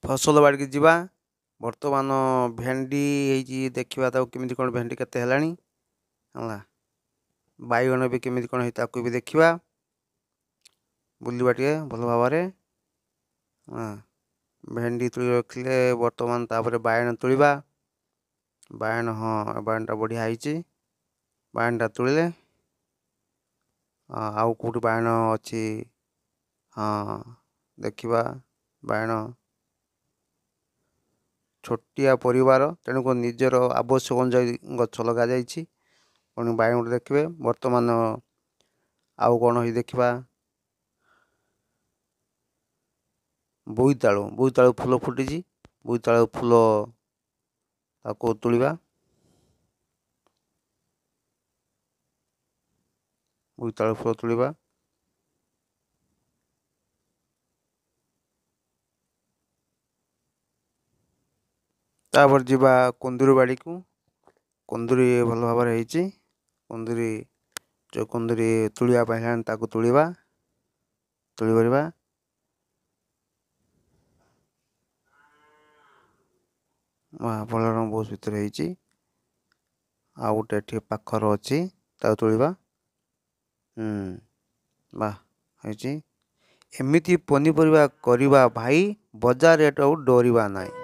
ଫସଲ ବାଡ଼ିକି ଯିବା। ବର୍ତ୍ତମାନ ଭେଣ୍ଡି ହେଇଛି, ଦେଖିବା ତାକୁ କେମିତି କ'ଣ, ଭେଣ୍ଡି କେତେ ହେଲାଣି ହେଲା। ବାଇଗଣ ବି କେମିତି କ'ଣ ହେଇଛି ତାକୁ ବି ଦେଖିବା। ବୁଲିବା ଟିକେ ଭଲ ଭାବରେ। ହଁ, ଭେଣ୍ଡି ତୋଳି ରଖିଲେ ବର୍ତ୍ତମାନ, ତାପରେ ବାଇଗଣ ତୋଳିବା। ବାଇଗଣ, ହଁ, ବାଇଗଣଟା ବଢ଼ିଆ ହେଇଛି। ବାଇଗଣଟା ତୋଳିଲେ। ଆଉ କେଉଁଠି ବାଇଗଣ ଅଛି? ହଁ, ଦେଖିବା ବାଇଗଣ। ଛୋଟିଆ ପରିବାର, ତେଣୁ ନିଜର ଆବଶ୍ୟକ ଅନୁଯାୟୀ ଗଛ ଲଗାଯାଇଛି। ପୁଣି ବାଇଗଣ ଦେଖିବେ। ବର୍ତ୍ତମାନ ଆଉ କ'ଣ ହେଇ ଦେଖିବା। ବୋଇତାଳୁ, ବୋଇତାଳୁ ଫୁଲ ଫୁଟିଛି। ବୋଇତାଳୁ ଫୁଲ ତାକୁ ତୋଳିବା। ବୋଇତାଳୁ ଫୁଲ ତୋଳିବା। ତାପରେ ଯିବା କୁନ୍ଦୁରି ବାଡ଼ିକୁ। କୁନ୍ଦୁରି ଭଲ ଭାବରେ ହେଇଛି। କୁନ୍ଦୁରି, ଯେଉଁ କୁନ୍ଦୁରି ତୋଳିବା ପାଇଁ ହେଲାଣି ତାକୁ ତୋଳିବା, ତୋଳି ପାରିବା। ଭଲ ରଙ୍ଗ ବହୁତ ଭିତରେ ହେଇଛି। ଆଉ ଗୋଟେ ଏଠି ପାଖରେ ଅଛି, ତାକୁ ତୋଳିବା। ବାহ ହେଇଛି। ଏମିତି ପନିପରିବା କରିବା ଭାଇ, ବଜାର ରେଟ୍ ଆଉ ଡରିବା ନାହିଁ।